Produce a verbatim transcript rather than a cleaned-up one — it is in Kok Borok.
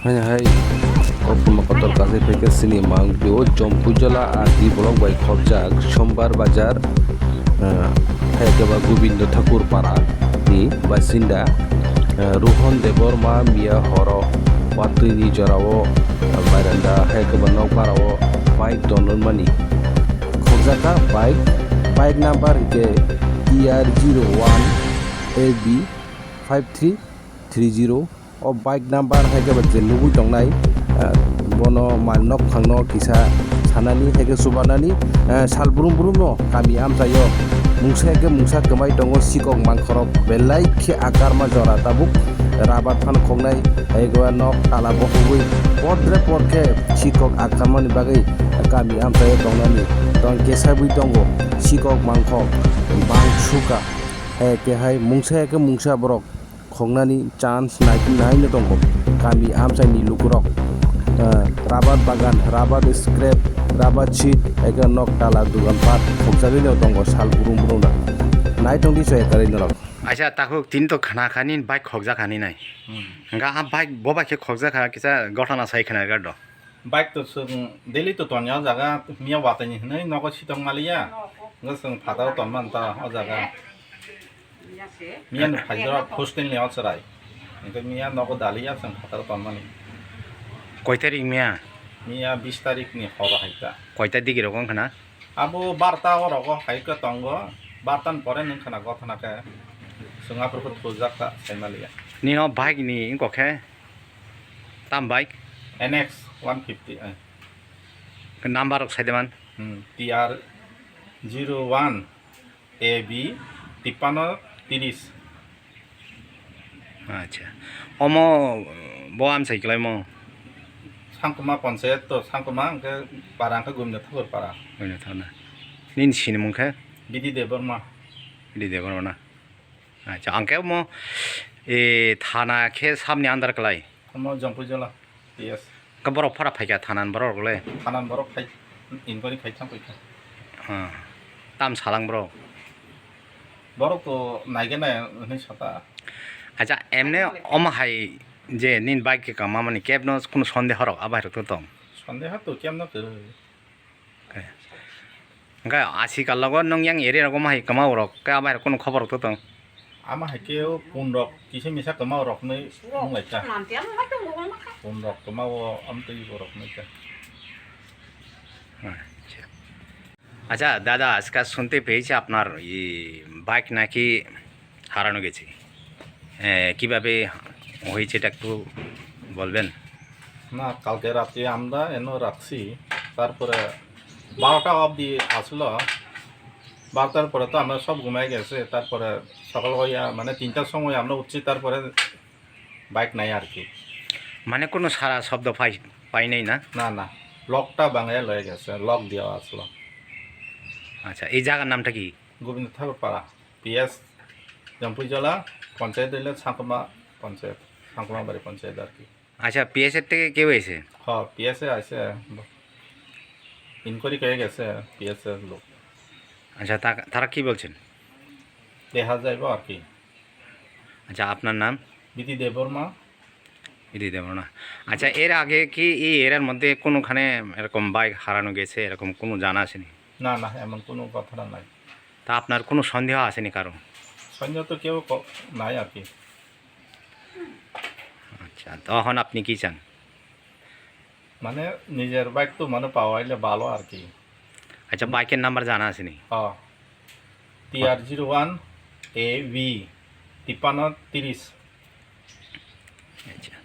Hai hai, koktwma kotor kasai phaikha chini mangpili o Jompui Jola R D block bai khopjak Sombar Bazar, ah, hai khe ba Gobindo Thakur Para ni basinda, ah, Rohon Debbarma miya horo watwi ni jora o, ah, bairanda hai khe ba nokbar o bike tonwi mani. Khopjak kha bike, bike number hinkhe T R zero one A B five three three zero. O bike number hai khe ba je nugwi tongnai, ah, bono mal nok phangno kisa sanani hai khe chubanani, ah, sal brum brumno kami amchaio mungsa hai khe mungsa kwmai tongo sikok mangkhorok belai khe akarma jora tabuk rabar phan khoknai hai khe ba nok tala bokhogwi podre pod khe sikok akarmani bagwi kami amchaio tongnani tong kesagwi tongo sikok mangkhok bang suka hai khe hai mungsa hai khe mungsa borok khoknani chance nai-, naino tongo. Kami amchaini lukurok, ah, rabar bagan, rabar scrap, rabar sheet, eke nok tala, dugan pat khokjagwino tongo sal brum brumno. Naitongdi chaya kwrwi norok. Aisa takhuk tini to khna kha nini bike khokjak kha nini nai. Hmm. Hwnkha a bike bo bai khe khokjak kha kisa gothana sai khna gardo. Bike to chwng daily to tonya o jaga, miya watwi ni hwnwi nogo sitong maliya. Hwnkhe chwng phataro tonmani ta o jaga. Miya ni phaijak hostel ni o chwrai. Hwnkhe miya nogo daliya chwng phataro tonmani. Koi tarik miya? Miya bis tarik ni horo hai ta. Koi ta digi rogo wngkha na? Abo barta o rogo hai khe tongo. Barta ni pore nwng khna gothana khe chwng aphuru khe thujak ta sai maliya. Nini o bike ni wngkha khe? Tam bike? N X one fifty, eh. Number rok sai de man? Hmm, T R zero one A B tippano tiris. Acha. Omo bo amsai kwlaimo? Sangkuma panchayat to, Sangkuma hwnkhe para hwnkhe Gomina Thakur para. Gomina Thakur na. Nini sinimung khe? Bidi Debbarma. Bidi Debbarma na. Acha, ang khe omo, e, thana khe sabni under kwlai? Omo Jompui Jola, P S. Khe borok phara phaikha thanan borok le? Thanan borok phai, inquiry khai thang paikha. Ah, tam salang borok? Borok to naigena hwnwi sata. Acha, emne omo hai je nini bike khe kamamani kebno kunu sondeho rok abai rok to tong? Sondeho to kemno kwrwi. Hwnkhe asi kalogo nwng yang area rogo mahai kwma rok khe abai rok kunu khobor rok to tong? Ama hai khe o pun rok kisa misa kwma rok nwi wng lai kha. Pun rok kwma o amtwi borok nwi kha. Acha. আচ্ছা দাদা, আজকে শুনতে পেয়েছি আপনার এই বাইক নাকি হারানো গেছে। এ, কিভাবে হয়েছে এটা একটু বলবেন? না, কালকে রাতে আমরা এনে রাখছি, তারপরে বারোটা অবধি আসলো, বারোটার পরে তো আমরা সব ঘুমাই গেছে, তারপরে সকাল হইয়া মানে তিনটার সময় আমরা উঠছি, তারপরে বাইক নাই আর কি। মানে কোনো সারা শব্দ পাই, পাই নাই না? না, না, লকটা ভাঙাইয়া লয়ে গেছে, লক দেওয়া আসলো। আচ্ছা, এই জায়গার নামটা কি? গোবিন্দ ঠাকুর পাড়া, পিএস জম্পুইজলা, পঞ্চায়েত হইলে সাঁকমা পঞ্চায়েত, সাঁকমাবাড়ি পঞ্চায়েত আর কি। আচ্ছা, পিএস এর থেকে কেউ এসে? হ্যাঁ, পিএস এ আছে, ইনকোয়ারি হয়ে গেছে, পিএস এর লোক। আচ্ছা, তা-, তারা কি বলছেন? দেখা যাইব আর কি। আচ্ছা, আপনার নাম? বিধি দেববর্মা। বিধি দেববর্মা। আচ্ছা, এর আগে কি এই এরিয়ার মধ্যে কোনোখানে এরকম বাইক হারানো গেছে, এরকম কোনো জানা আছেনি? না, না, এমন কোনো ঘটনা নাই। তা আপনার কোনো সন্দেহ আসেনি কারো? সন্দেহ তো কেউ ক-, নাই আর কি। আচ্ছা, তখন আপনি কি চান? মানে নিজের বাইক তো মানে পাওয়া হইলে ভালো আর কি। আচ্ছা, বাইকের নাম্বার জানা আছেনি? হ্যাঁ, TR zero one A V তিপ্পান্ন তিরিশ। আচ্ছা,